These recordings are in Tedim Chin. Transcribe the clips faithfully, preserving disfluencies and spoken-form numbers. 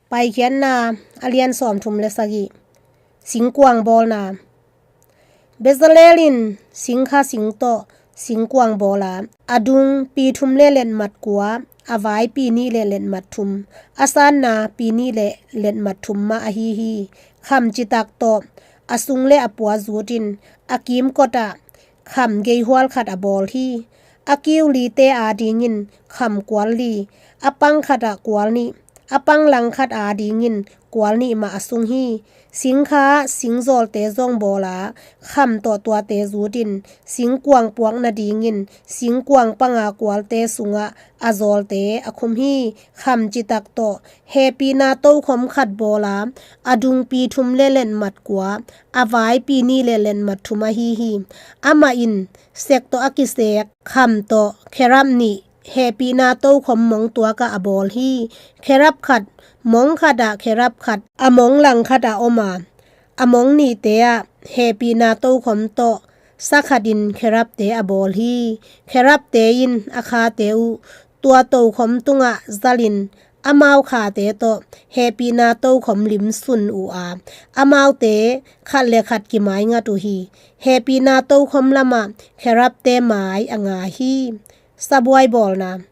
Paikhiatna a lian sawmthum le sagih. Singkuang bawlna. Bezalel in singkha sing tawh singkuang bawl a, a dung pi thum le letmat kua, a vai pi nih le letmat thum, a sanna pi nih le letmat thum mah ahi hi. Kham citak tawh a sung le a pua zutin a kimkot ah kham geihual khat a bawl hi. A kiu lite adingin kham kual li, a pang khat ah kual nih, a pang lang khat adingin kual nih mah a sung hi. Singkha ah singzawlte zong bawl a, kham tawh tuate zutin singkuang puak nadingin singkuang panga kualte sungah a zawlte a khum hi. Kham citak tawh hehpihna tokhom khat bawl a, a dung pi thum le letmat kua, a vai pi nih le letmat thum ahi hi. Amah in sek tawh a kisek kham tawh kherab nih hehpihna tokhom mong tuak ah a bawl hi. Kherab khat, mong khat ah kherab khat a mong lang khat ah om a, a mong nihte ah hehpihna tokhom tawh sa khatin kherabte a bawl hi. Kherabte in a khate uh tua tokhom tungah zalin amau khate tawh hehpihna tokhom limsun uh a, amaute khat le khat kimaingat uh hi. Hehpihna tokhom lamah kherabte mai a nga hi. Sabuai bawlna.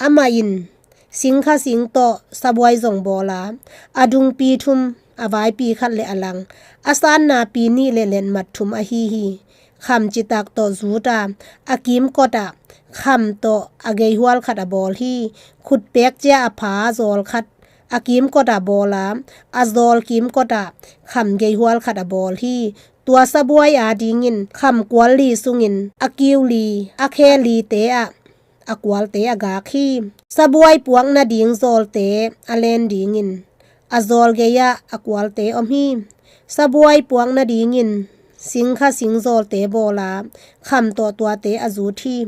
Amah in singkha sing tawh sabuai zong bawl a, a dung pi thum, a vai pi khat le a lang, a sanna pi nih le letmat thum ahi hi. Kham citak tawh zut a, a kimkot ah kham tawh a geihual khat a bawl hi. Khutpek cia a pha zawl khat a kimkot ah bawl a, a zawl kimkot ah kham geihual khat a bawl hi. Tua sabuai adingin kham kual li sungin a kiu li, a khe lite ah a kualte a gak hi. Sabuai puak nading zawlte a len dingin a zawl gei-ah a kualte om hi. Sabuai puak nadingin singkha sing zawlte bawl a, kham tawh tuate a zut hi.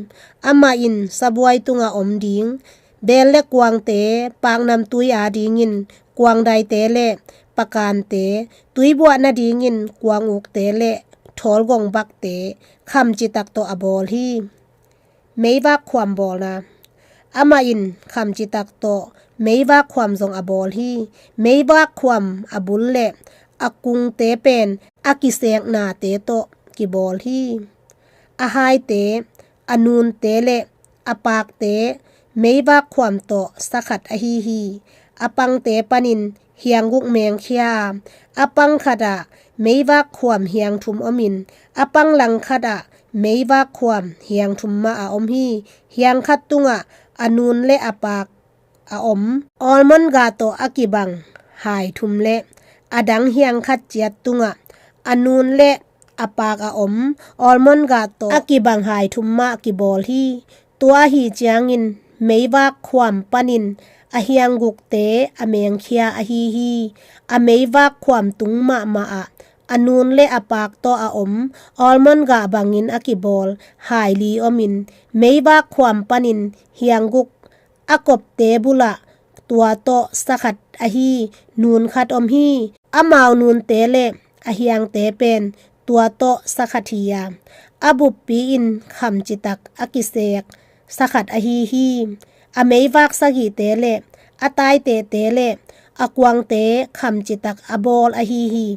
Amah in sabuai tungah om ding beel le kuangte, paknamtui adingin kuangdaite le pakante, tuibuah nadingin kuangukte le thawlgongbakte kham citak tawh a bawl hi. Meivak khuam bawlna. Amah in kham citak tawh meivak khuam zong a bawl hi. Meivak khuam a bul le a kungte pen a kiseknate tawh kibawl hi. A haite, a nunte le a pakte meivak khuam tawh sa khat ahi hi. A pangte panin hiang guk mengkhia a, a pang khatah meivak khuam hiang thum omin, a pang lang khatah meivak khuam hiang thum mah a om hi. Hiang khat tungah a nun le a pak a om. Almond gah tawh a kibang hai thum le a dang hiang khat ciat tungah a nun le a pak a om almond gah tawh a kibang hai thum mah kibawl hi. Tua ahi ciangin meivak khuam panin a hiang gukte a mengkhia ahi hi. A meivak khuam tung mahmah ah a nun le a pak tawh a om almond gah bangin a kibawl hai li omin, meivak khuam panin hiang guk a kopte bulah tua tawh sa khat ahi nun khat om hi. Amau nunte le a hiangte pen tua tawh sa khat hi a, a buppi in kham citak a kisek sa khat ahi hi. A meivak sagihte le a taitete le a kuangte kham citak a bawl ahi hi.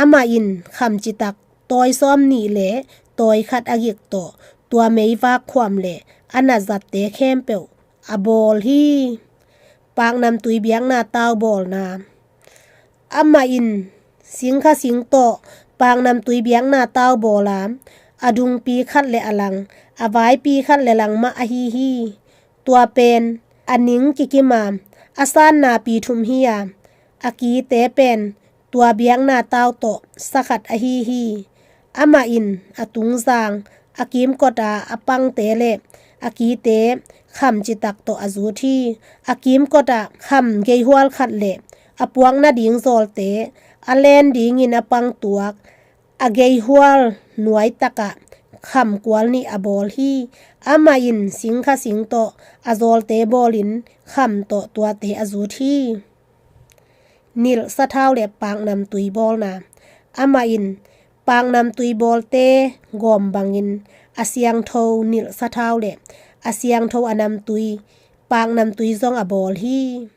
Amah in kham citak tawi sawm nih le tawi khat a gik tawh tua meivak khuam le a nazatte khempeuh a bawl hi. Paknamtui biakna tau bawlna. Amah in singkha sing tawh paknamtui biakna tau bawl a, a dungpi khat le a lang, a vaipi khat le lang mah ahi hi. Tua pen a ning kikim a, a sanna pi thum hi a, a kite pen tua biakna tau tawh sa khat ahi hi. Amah in a tungzang, a kimkot a a pangte le a kite kham citak tawh a zut hi. A kimkot ah kham geihual khat le a puak nading zawlte a len dingin a pang tuak, a geihual nuai takah kham kual nih a bawl hi. Amah in singkha sing tawh a zawlte bawlin kham tawh tuate a zut hi. Nilh sathau le paknamtui bawlna. Amah in paknamtui bawlte gawm bangin a siangtho nilh sathau le a siangtho a namtui, paknamtui zong a bawl hi.